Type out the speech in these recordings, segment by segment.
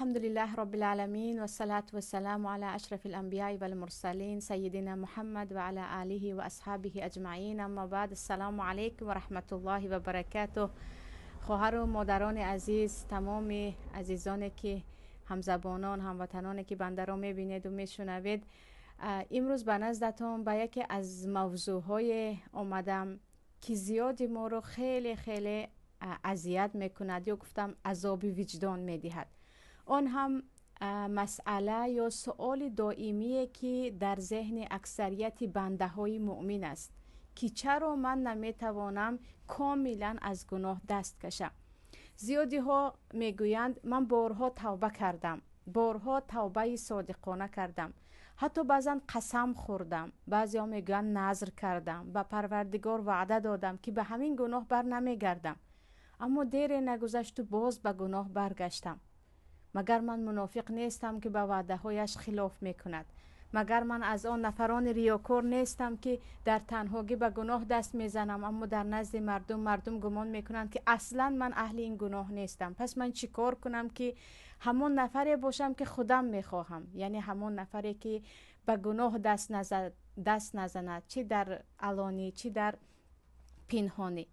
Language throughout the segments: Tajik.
الحمد لله رب العالمين والصلاة والسلام على أشرف الأنبياء والمرسلين سيدنا محمد وعلى آله وأصحابه أجمعين اما بعد السلام علیکم و رحمت الله و برکاته. خواهر و مادران عزیز، تمام عزیزانی که همزبانان، هموطنانی که بنده را میبینید و میشنوید، امروز به نزدتون به یکی از موضوعهای آمدم که زیادی ما رو خیلی خیلی اذیت میکند یا گفتم عذاب وجدان میدهد. آن هم مسئله یا سؤال دائمیه که در ذهن اکثریت بنده های مؤمن است که چرا من نمیتوانم کاملا از گناه دست کشم. زیادی ها میگویند من بارها توبه کردم، بارها توبه صادقانه کردم، حتی بعضا قسم خوردم، بعضی ها میگویند نذر کردم، به پروردگار وعده دادم که به همین گناه بر نمیگردم، اما دیر نگذشت و باز به گناه برگشتم. مگر من منافق نیستم که به وعده هایش خلاف میکند؟ مگر من از آن نفران ریاکار نیستم که در تنهایی به گناه دست میزنم اما در نزد مردم گمان میکنند که اصلا من اهل این گناه نیستم؟ پس من چیکار کنم که همون نفری باشم که خودم میخواهم، یعنی همون نفری که به گناه دست نزند، چی در علانی چی در پنهانی.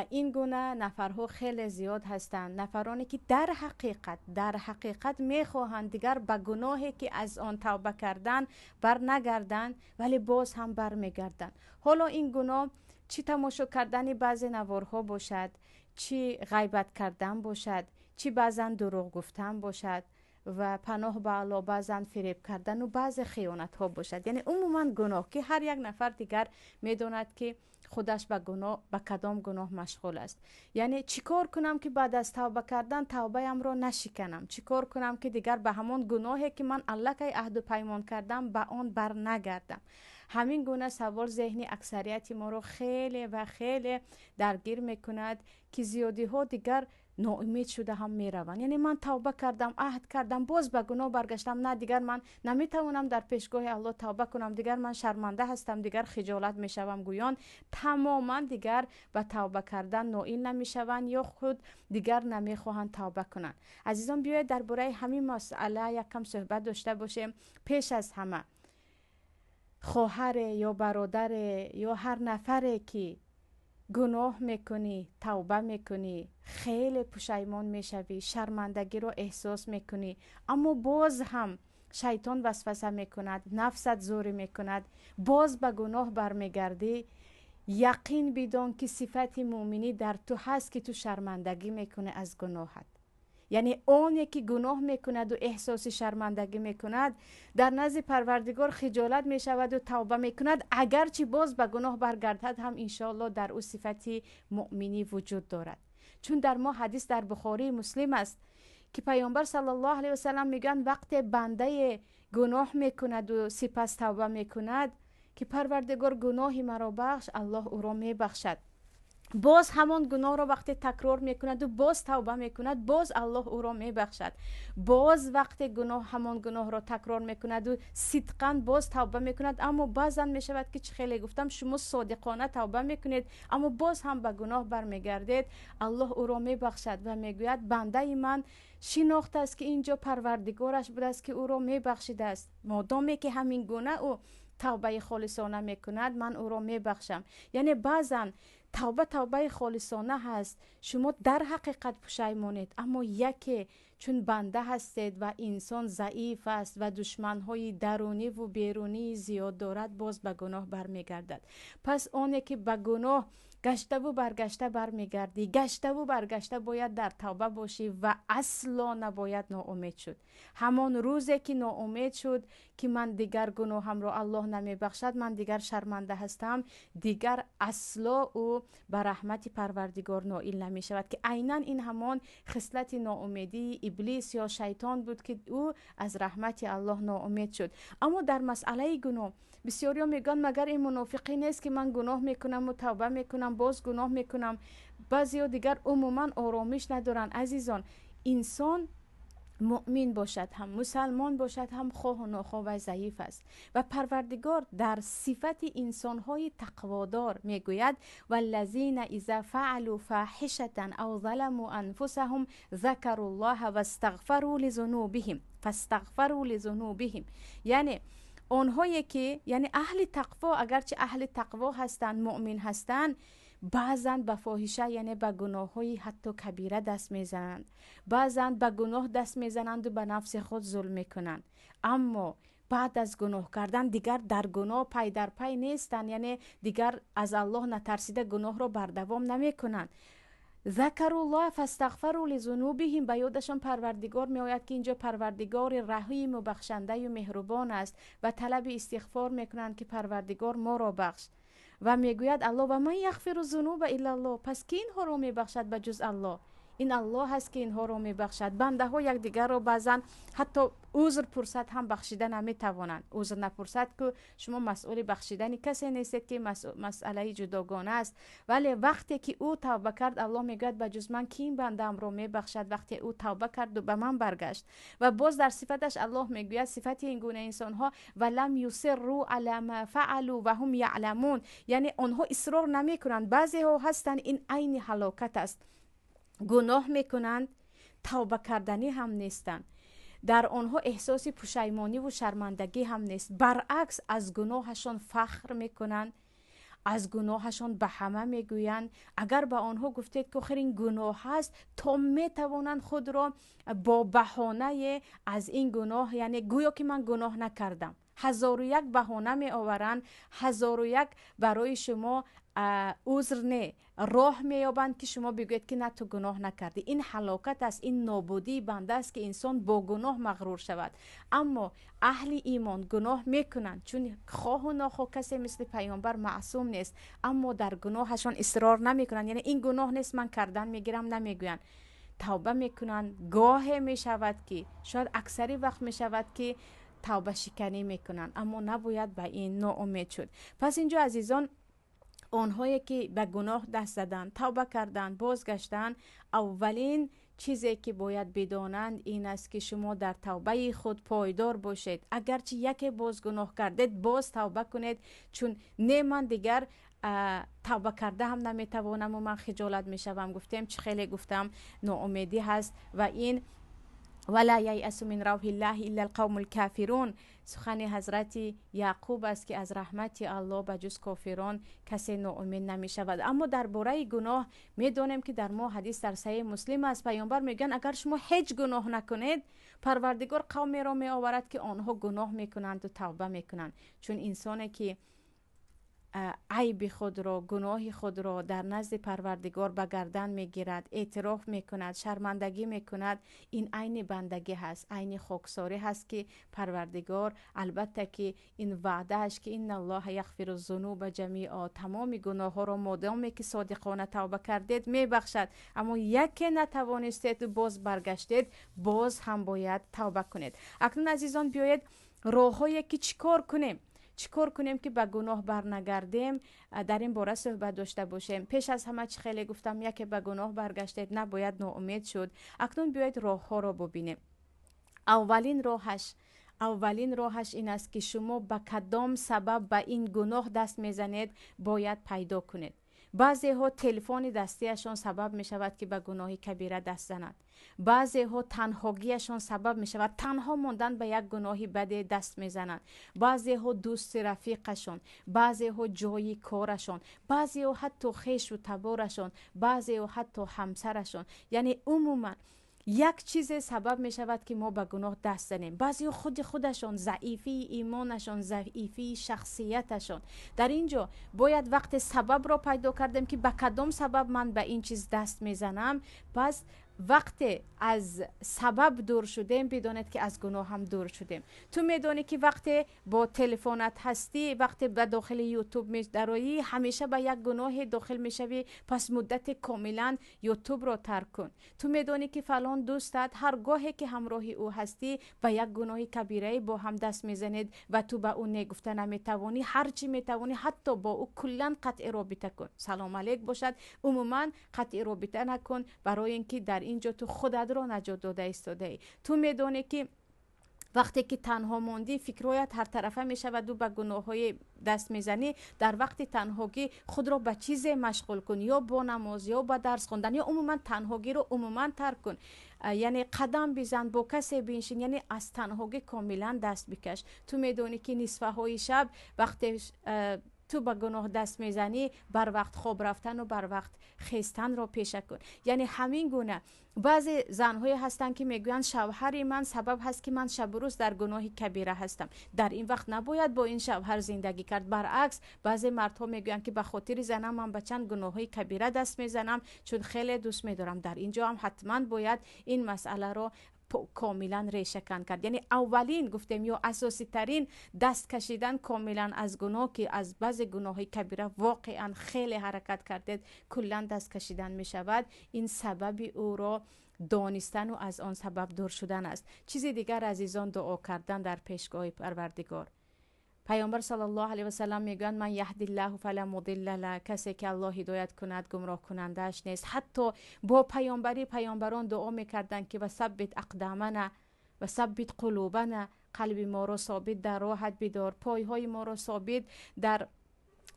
این گونه نفرها خیلی زیاد هستند، نفرانی که در حقیقت میخواهند دیگر به گناهی که از آن توبه کردن بر نگردند، ولی باز هم بر میگردند. حالا این گناه چی تماشا کردن بعضی نوارها باشد، چی غیبت کردن باشد، چی بعضا دروغ گفتن باشد و پناه به الله بعضا فریب کردن و بعض خیانت ها باشد. یعنی عموما گناه که هر یک نفر دیگر میداند که خودش به گناه، به کدام گناه مشغول است. یعنی چیکار کنم که بعد از توبه کردن توبه‌ام را نشکنم؟ چیکار کنم که دیگر به همان گناهی که من الکی عهد و پیمان کردم به آن بر نگردم؟ همین گونه سوال ذهنی اکثریت ما رو خیلی و خیلی درگیر میکند که زیادی ها دیگر ناامید شده هم میروند. یعنی من توبه کردم، عهد کردم، باز به گناه برگشتم، نه دیگر من نمیتوانم در پیشگاه الله توبه کنم، دیگر من شرمنده هستم، دیگر خجالت میشوم. گویان تماما دیگر به توبه کردن نائل نمیشوند یا خود دیگر نمیخواهند توبه کنند. عزیزان بیاید درباره همین مسئله یک کم صحبت داشته باشیم. پیش از همه خواهر یا برادر یا هر نفری که گناه میکنی، توبه میکنی، خیلی پشیمان میشوی، شرمندگی رو احساس میکنی، اما باز هم شیطان وسوسه میکند، نفست زوری میکند، باز به گناه برمیگردی، یقین بدان که صفت مؤمنی در تو هست که تو شرمندگی میکنی از گناهت. یعنی آنی که گناه میکند و احساس شرمندگی میکند در نزد پروردگار خجالت میشود و توبه میکند، اگرچه باز به گناه برگردد هم انشاءالله در او صفت مؤمنی وجود دارد. چون در ما حدیث در بخاری مسلم است که پیامبر صلی الله علیه و سلم میگن وقت بنده گناه میکند و سپس توبه میکند که پروردگار گناهی مرا بخش، الله او را میبخشد. باز همان گناه را وقتی تکرار میکند و باز توبه میکند، باز الله او را میبخشد. باز وقتی گناه همان گناه را تکرار میکند و صدقاً باز توبه میکند، اما بعضا میشود که خیلی گفتم شما صادقانه توبه میکنید اما باز هم به گناه برمیگردید، الله او را میبخشد و میگوید بنده من شناخته است که اینجا پروردگارش بوده است که او را میبخشیده است، مادامی که همین گونه او توبه خالصانه میکند من او را میبخشم. یعنی بعضا توبه خالصانه هست، شما در حقیقت پشیمانید، اما یکی چون بنده هستید و انسان ضعیف است و دشمنهای درونی و بیرونی زیاد دارد، باز به گناه برمیگردد. پس آنی که به گناه گشته و برگشته برمیگردی، گشته و برگشته باید در توبه باشی و اصلا نباید ناامید شد. همان روزی که ناامید شد که من دیگر گناهم را الله نمیبخشد، من دیگر شرمنده هستم، دیگر اصلا او به رحمت پروردگار نائل نمی شود. که عینا این همان خصلت ناامیدی ابلیس یا شیطان بود که او از رحمت الله ناامید شد. اما در مسئله گناه بسیاری میگن مگر این منافقی نیست که من گناه میکنم و توبه میکنم باز گناه میکنم. بعضی دیگر عموما آرامش ندارن. عزیزان، انسان Муъмин бошад ҳам, мусалмон бошад ҳам, хоҳу нохоҳ вай заиф аст. Ва Парвардигор дар сифати инсонҳои тақводор мегӯяд: валлазина иза фаалу фаҳишатан ав заламу анфусаҳум закару ллоҳа вастағфару лизунубиҳим фастағфару лизунубиҳим. Яъне онҳое ки, яъне аҳли тақво, агарчи аҳли тақво ҳастанд, муъмин ҳастанд, баъзан ба фоҳиша, яъне ба гуноҳҳои ҳатто кабира даст мезананд, баъзан ба гуноҳ даст мезананду ба нафси худ зулм мекунанд, аммо баъд аз гуноҳ кардан дигар дар гуноҳ пай дар пай нестанд, яъне дигар аз Аллоҳ натарсида гуноҳро бардавом намекунанд. Закаруллоҳ фастағфару лизунубиҳим, ба ёдашон Парвардигор меояд, ки инҷо Парвардигори раҳиму бахшандаю меҳрубон аст, ва талаби истиғфор мекунанд, ки Парвардигор моро бахш. Ва мегӯяд Аллоҳ: ва ман яғфиру зунуба иллаллоҳ, пас ки инҳоро мебахшад ба ҷуз Аллоҳ? Ин Аллоҳ аст, ки инҳоро мебахшад. Бандаҳо якдигарро баъзан ҳатто узр пурсад ҳам бахшида наметавонанд. Узр напурсад, ку шумо масъули бахшидани касе нестед, ки масъалаи ҷудогона аст. Вале вақте ки ӯ тавба кард, Аллоҳ мегӯяд: ба ҷуз ман ки ин бандаамро мебахшад, вақте ӯ тавба карду ба ман баргашт? Ва боз дар сифаташ Аллоҳ мегӯяд, сифати ин гуна инсонҳо: ва лам юсирру ала ма фаалу ва ҳум яъламун, яъне онҳо исрор намекунанд. Баъзеҳо ҳастанд, ин айни ҳалокат аст, гуноҳ мекунанд, тавба карданӣ ҳам нестанд, дар онҳо эҳсоси пушаймониву шармандагӣ ҳам нест, баръакс аз гуноҳашон фахр мекунанд, аз гуноҳашон ба ҳама мегӯянд. Агар ба онҳо гуфтед, ки охир ин гуноҳ аст, то метавонанд худро бо баҳонае аз ин гуноҳ, яъне гӯё ки ман гуноҳ накардам, ҳазору як баҳона меоваранд, ҳазору як барои шумо узр не, роҳ меёбанд, ки шумо бигӯед, ки на, ту гуноҳ накардӣ. Ин ҳалокат аст, ин нобудии банда аст, ки инсон бо гуноҳ мағрур шавад. Аммо аҳли имон гуноҳ мекунанд, чун хоҳу нохоҳ касе мисли паёмбар маъсум нест, аммо дар гуноҳашон исрор намекунанд, яъне ин гуноҳ нест, ман кардан мегирам намегӯянд, тавба мекунанд. Гоҳе мешавад, ки шояд аксари вақт мешавад, ки тавбашиканӣ мекунанд, аммо набояд ба ин ноумед шуд. Пас инҷо, азизон, онҳое ки ба гуноҳ даст заданд, тавба карданд, бозгаштанд, аввалин чизе ки бояд бидонанд ин аст, ки шумо дар тавбаи худ пойдор бошед. Агарчи яке боз гуноҳ кардед, боз тавба кунед, чун не, ман дигар тавба карда ҳам наметавонаму ман хиҷолат мешавам, гуфтем, чӣ хеле гуфтам, ноумедӣ ҳаст. Ва ин вала яйасу мин равҳиллаҳи илла алқавмул кафирун, сухани ҳазрати Яъқуб аст, ки аз раҳмати Аллоҳ ба ҷуз кофирон касе ноумед намешавад. Аммо дар бораи гуноҳ медонем, ки дар мо ҳадис дар Саҳеҳи Муслим аст, паёмбар мегӯянд: агар шумо ҳеҷ гуноҳ накунед, Парвардигор қавмеро меоварад, ки онҳо гуноҳ мекунанду тавба мекунанд. Чун инсоне ки айби худро, гуноҳи худро дар назди Парвардигор ба гардан мегирад, эътироф мекунад, шармандагӣ мекунад, ин айни бандагӣ ҳаст, айни хоксорӣ ҳаст, ки Парвардигор албатта ки ин ваъдааш, ки инналлоҳа яғфиру зунуба ҷамиа, тамоми гуноҳҳоро модоме ки содиқона тавба кардед мебахшад. Аммо яке натавонистед, боз баргаштед, боз ҳам бояд тавба кунед. Акнун, азизон, биёед роҳҳое ки чӣ кор кунем, чӣ кор кунем, ки ба гуноҳ барнагардем, дар ин бора суҳбат дошта бошем. Пеш аз ҳама, чӣ хеле гуфтам, яке ба гуноҳ баргаштед, набояд ноумед шуд. Акнун биёед роҳҳоро бубинем. Аввалин роҳаш ин аст, ки шумо ба кадом сабаб ба ин гуноҳ даст мезанед, бояд пайдо кунед. Баъзеҳо телефони дастиашон сабаб мешавад, ки ба гуноҳи кабира даст зананд. Баъзеҳо танҳогиашон сабаб мешавад, танҳо мондан, ба як гуноҳи баде даст мезананд. Баъзеҳо дӯсти рафиқашон, баъзеҳо ҷойи корашон, баъзеҳо ҳатто хешу таборашон, баъзеҳо ҳатто ҳамсарашон, яъне умуман як чизе сабаб мешавад, ки мо ба гуноҳ даст занем. Баъзеҳо худи худашон, заифии имонашон, заифии шахсияташон. Дар ин ҷо бояд вақте сабабро пайдо кардем, ки ба кадом сабаб ман ба ин чиз даст мезанам, пас вақте аз сабаб дур шудем, бидонед, ки аз гуноҳ ҳам дур шудем. Ту медонӣ, ки вақте бо телефонат ҳастӣ, вақте ба дохили Ютуб медароӣ, ҳамеша ба як гуноҳе дохил мешавӣ, пас муддате комилан Ютубро тарк кун. Ту медонӣ, ки фалон дӯстат, ҳар гоҳе ки ҳамроҳи ӯ ҳастӣ, ба як гуноҳи кабирае бо ҳам даст мезанед ва ту ба ӯ не гуфта наметавонӣ, ҳар чӣ метавонӣ, ҳатто бо ӯ куллан қатъи робита кун, салом алейк бошад, умуман қатъи робита накун, барои ин ки дар Инҷо ту худатро наҷот дода истодаӣ. Ту медонӣ, ки вақте ки танҳо мондӣ, фикрҳоят ҳартарафа мешаваду ба гуноҳҳои даст мезанӣ. Дар вақти танҳогӣ худро ба чизе машғул кун, ё бо намоз, ё ба дарс хондан, ё умуман танҳогиро умуман тарк кун, яъне қадам бизан, бо касе биншин, яъне аз танҳогӣ комилан даст бикаш. Ту медонӣ, ки нисфаҳои шаб вақте ту ба гуноҳ даст мезанӣ, барвақт хоб рафтану барвақт хестанро пеша кун. Яъне ҳамин гуна баъзе занҳое ҳастанд, ки мегӯянд: «Шавҳари ман сабаб ҳаст, ки ман шабу рӯз дар гуноҳи кабира ҳастам». Дар ин вақт набояд бо ин шавҳар зиндагӣ кард. Баръакс, баъзе мардҳо мегӯянд, ки ба хотири занам ман ба чанд гуноҳҳои кабира даст мезанам, чун хеле дӯст медорам. Дар ин ҷо ҳам ҳатман бояд ин масъаларо комилан решакан кард. Яъне аввалин, гуфтем, ё асоситарин даст кашидан комилан аз гуноҳ, ки аз баъзе гуноҳҳои кабира воқеан хеле ҳаракат кардед, куллан даст кашидан мешавад. Ин сабаби ӯро донистану аз он сабаб дур шудан аст. Чизи дигар, азизон, дуо кардан дар пешгоҳи Парвардигор. Паёмбар саллаллоҳу алайҳи васаллам мегӯянд: «من يهد الله فلا مضل له». Касе ки Аллоҳ ҳидоят кунад, гумроҳкунандааш нест. Ҳатто бо паёмбарӣ паёмбарон дуо мекарданд, ки «وثبت أقدامنا وثبت قلوبنا». Қалби моро собит дар роҳат бидор, пойҳои моро собит дар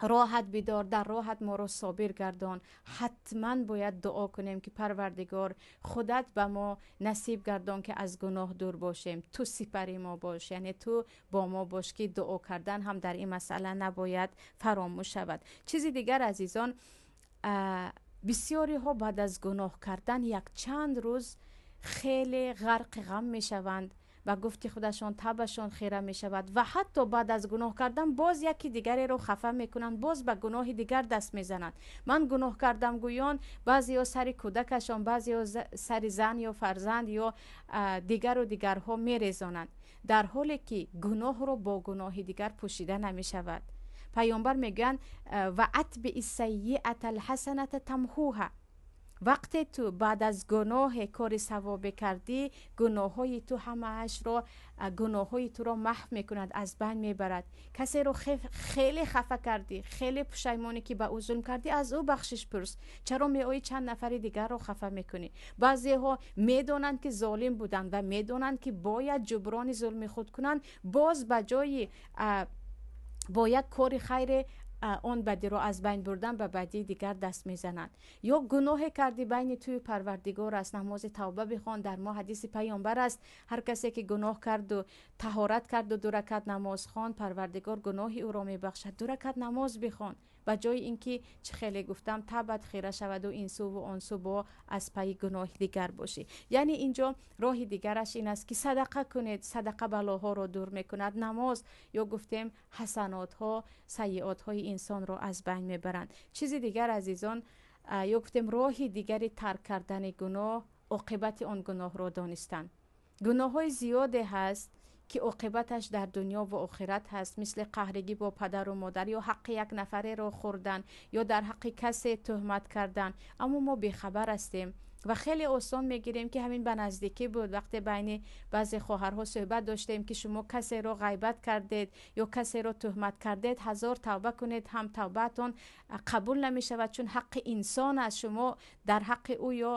роҳат бидор, дар роҳат моро собир гардон. Ҳатман бояд дуо кунем, ки Парвардигор, худат ба мо насиб гардон, ки аз гуноҳ дур бошем, ту сипари мо бош, яъне ту бо мо бош, ки дуо кардан ҳам дар ин масъала набояд фаромӯш шавад. Чизи дигар, азизон, бисёриҳо баъд аз гуноҳ кардан якчанд рӯз хеле ғарқи ғам мешаванд, ба гуфти худашон табашон хира мешавад ва ҳатто баъд аз гуноҳ кардан боз яки дигареро хафа мекунанд, боз ба гуноҳи дигар даст мезананд. Ман гуноҳ кардам гӯён, баъзеҳо сари кӯдакашон, баъзеҳо сари зан ё фарзанд ё дигару дигарҳо мерезонанд, дар ҳоле ки гуноҳро бо гуноҳи дигар пӯшида намешавад. Паёмбар мегӯянд: «وأتبع السيئة الحسنة تمحها». Вақте ту баъд аз гуноҳе кори савобе кардӣ, гуноҳҳои ту ҳамаашро, гуноҳҳои туро маҳв мекунад, аз байн мебарад. Касеро хеле хафа кардӣ, хеле пушаймонӣ, ки ба ӯ зулм кардӣ, аз ӯ бахшиш пурс. Чаро меоӣ чанд нафари дигарро хафа мекунӣ? Баъзеҳо медонанд, ки золим буданд, ва медонанд, ки бояд ҷуброни зулми худ кунанд, боз ба ҷои бо як кори хайре он бадиро аз байн бурдан, ба бадии дигар даст мезананд. Ё гуноҳе кардӣ, байни тую Парвардигор аст, намози тавба бихон. Дар мо ҳадиси паёмбар аст: ҳар касе ки гуноҳ карду таҳорат карду ду ракат намоз хонд, Парвардигор гуноҳи ӯро мебахшад. Ду ракат намоз бихон, ба ҷои ин ки, чӣ хеле гуфтам, табат хира шаваду ин суву он су бо аз пайи гуноҳи дигар бошӣ. Яъне инҷо роҳи дигараш ин аст, ки садақа кунед. Садақа балоҳоро дур мекунад. Намоз ё гуфтем ҳасанотҳо сайиотҳои инсонро аз байн мебаранд. Чизи дигар, азизон, ё гуфтем роҳи дигари тарк кардани гуноҳ, оқибати он гуноҳро донистан. Гуноҳҳои зиёде ҳаст, ки оқибаташ дар дунё ва охират ҳаст, мисли қаҳригӣ бо падару модар, ё ҳаққи як нафареро хӯрдан, ё дар ҳаққи касе тӯҳмат кардан. Аммо мо бехабар ҳастем ва хеле осон мегирем, ки ҳамин ба наздикӣ буд, вақте байни баъзе хоҳарҳо суҳбат доштем, ки шумо касеро ғайбат кардед ё касеро тӯҳмат кардед, ҳазор тавба кунед ҳам тавбаатон қабул намешавад, чун ҳаққи инсон аст. Шумо дар ҳаққи ӯ ё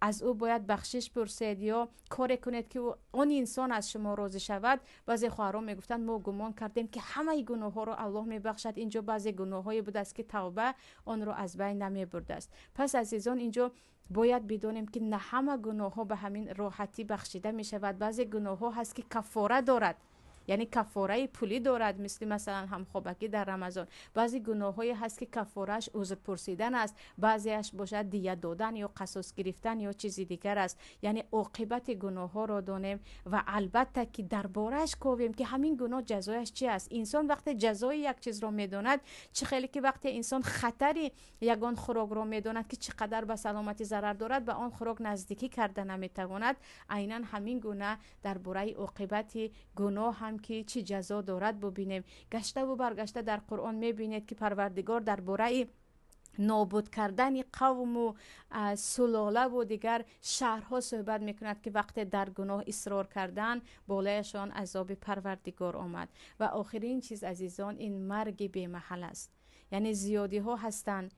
аз ӯ бояд бахшиш пурсед ё коре кунед, ки он инсон аз шумо розӣ шавад. Баъзе хоҳарон мегуфтанд: «Мо гумон кардем, ки ҳамаи гуноҳҳоро Аллоҳ мебахшад. Инҷо баъзе гуноҳҳое будааст, ки тавба онро аз байн намебурдааст». Пас, азизон, инҷо бояд бидонем, ки на ҳама гуноҳҳо ба ҳамин роҳатӣ бахшида мешавад. Баъзе гуноҳҳо ҳаст, ки каффора дорад, яъне каффораи пулӣ дорад, мисли масалан ҳамхобагӣ дар Рамазон. Баъзе гуноҳҳое ҳаст, ки каффорааш узр пурсидан аст, баъзеаш бошад дия додан ё қасос гирифтан ё чизи дигар аст. Яъне оқибати гуноҳҳоро донем ва албатта ки дар борааш ковем, ки ҳамин гуноҳ ҷазояш чи аст. Инсон вақте ҷазои як чизро медонад, чӣ хеле ки вақте инсон хатари ягон хӯрокро медонад, ки чӣ қадар ба саломатӣ зарар дорад, ба он хӯрок наздикӣ карда наметавонад, айнан ҳамин гуна дар бораи оқибати гуноҳ ҳам, ки чӣ ҷазо дорад, бубинем. Гаштаву баргашта дар Қуръон мебинед, ки Парвардигор дар бораи нобуд кардани қавму сулолаву дигар шаҳрҳо суҳбат мекунад, ки вақте дар гуноҳ исрор кардан, болояшон азоби Парвардигор омад. Ва охирин чиз, азизон, ин марги бемаҳал аст. Яъне зиёдиҳо ҳастанд.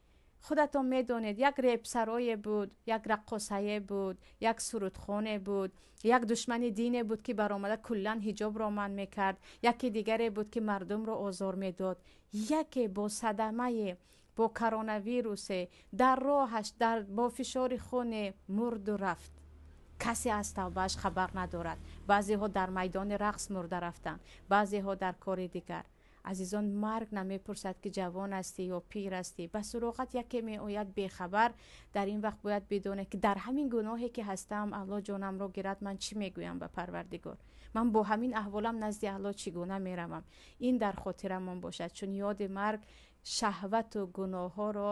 Худатон медонед, як репсарое буд, як раққосае буд, як сурудхоне буд, як душмани дине буд, ки баромада куллан ҳиҷобро манъ мекард, яке дигаре буд, ки мардумро озор медод. Яке бо садамае, бо коронавирусе дар роҳаш, дар бо фишори хуне мурду рафт. Касе аз тавбааш хабар надорад. Баъзеҳо дар майдони рақс мурда рафтанд, баъзеҳо дар кори дигар. Азизон, марг намепурсад, ки ҷавон ҳастӣ ё пир ҳастӣ. Ба суроғат яке меояд бехабар. Дар ин вақт бояд бидонед, ки дар ҳамин гуноҳе ки ҳастам, Аллоҳ ҷонамро гирад, ман чӣ мегӯям ба Парвардигор? Ман бо ҳамин аҳволам назди Аллоҳ чӣ гуна меравам? Ин дар хотирамон бошад, чун ёди марг шаҳвату гуноҳҳоро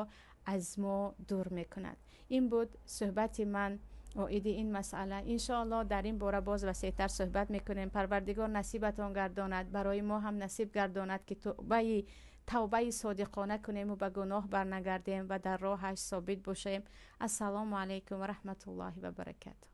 аз мо дур мекунад. Ин буд суҳбати ман оиди ин масъала. Иншоаллоҳ, дар ин бора боз васеътар суҳбат мекунем. Парвардигор насибатон гардонад, барои мо ҳам насиб гардонад, ки тавбаи содиқона кунему ба гуноҳ барнагардем ва дар роҳаш собит бошем. Ассалому алайкум ва раҳматуллоҳи ва баракатуҳ.